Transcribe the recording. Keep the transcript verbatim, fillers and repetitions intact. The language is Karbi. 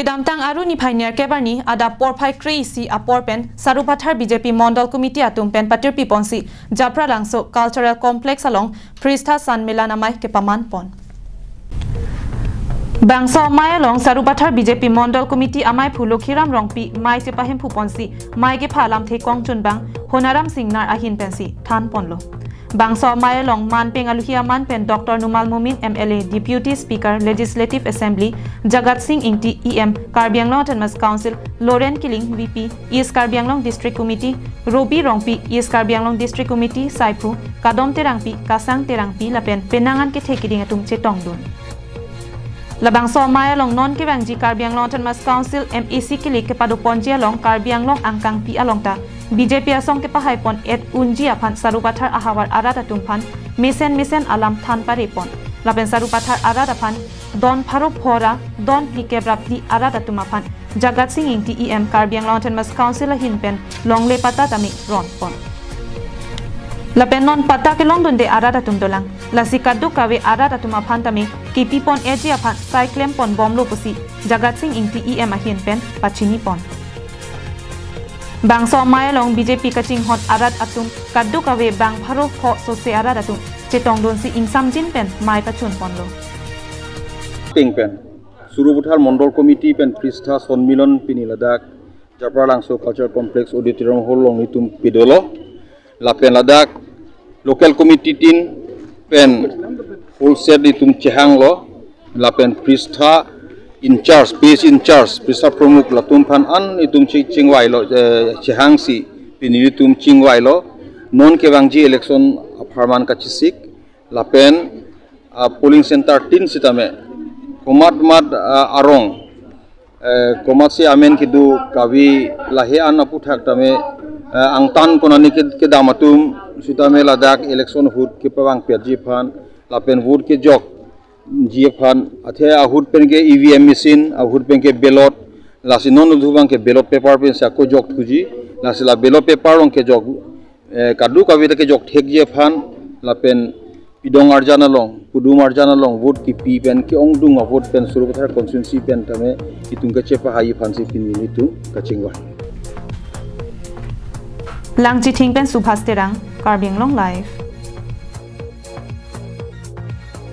Kedamtang Aru niphai nerkep arni adap porphai kre-isi apor pen Sarupathar B J P Mondol Committee atum pen patirpi ponsi Japralangso Cultural Complex along Pritha Sonmilan amei kepaman pon. Bangso amei along Sarupathar B J P Mondol Committee ameiphu Lokhiram Rongpi mei chepahemphu ponsi mei kepha alamthe kongchunbang Honaram Singnar ahin pensi than ponlo. Bangso amei along manpeng aluhi aman pen Doctor Numal Momin M L A, Deputy Speaker, Legislative Assembly, Jagat Sing Ingti E M, Karbi Anglong Autonomous Council, Loren Killing V P, East Karbi Anglong District Committee, Robi Rongpi, East Karbi Anglong District Committee saiphu, Kadom Terangpi, Kasang Terangpi lapen penang an kethe keding atum chetongdun. Labangso amei along non kevangji Karbi Anglong Autonomous Council M A C kilik kepadoponji along Karbi Anglong angkangpi along ta B J P asong kepahai pon et unji aphan Sarupathar ahavar arat atum aphan mesen mesen alam than pare pon. Lapen Sarupathar arat aphan don pharo phora don phlikep rapli arat atum aphan Jagat Sing Ingti E M, Karbi Anglong Autonomous Council ahin pen longle patta tame ron pon. Lapen non patta kelongdunde arat atum dolang. Lasi kadokave arat atum aphan tame kepi pon eji aphan sai klem pon bomlo pusi Jagat Sing Ingti E M ahin pen pachini pon. Bangso amei along B J P kachinghon arat atum kadokave bang pharo pho sose arat atum chetongdunsi ingsamjin pen mei pachun ponlo. Ting pen Sarupathar Mondol Committee pen Pritha Sonmilan pini ladak Japralangso Cultural Complex Auditorium Hall along nelitum pedolo. Lapen ladak local committee tin pen whole set nelitum chehanglo. Lapen Pritha in charge, page in charge, Pritha Pramukh latum aphan an nelitum che-, chingvailo, eh, chehangsi pini nelitum chingvailo. Non kevangji election apharman kachesik. Lapen, ah, polling center tin sitame komat mat, ah, arong, eh, komatsi amen kedo kave lahei an aputhak tame, eh, angtan konani ke-, kedam atum sitame ladak election ahut kepavang petji aphan lapen vote kejokji aphan, athe ahut pen ke E V M machine, ahut pen ke ballot, lasi non udu abang ke ballot paper pensi ako jokthuji, lasi la ballot paper along kejok, eh, kadokave ta kejok thekji aphan lapen pidong arjan along, pudum arjan along vote kepi pen ke-ongdung avote pen Sarupathar constituency pen tame itum kachepahai aphansi pini nelitum kachingvai. Langchithing pen Subhas Terang, Karbi Anglong Live.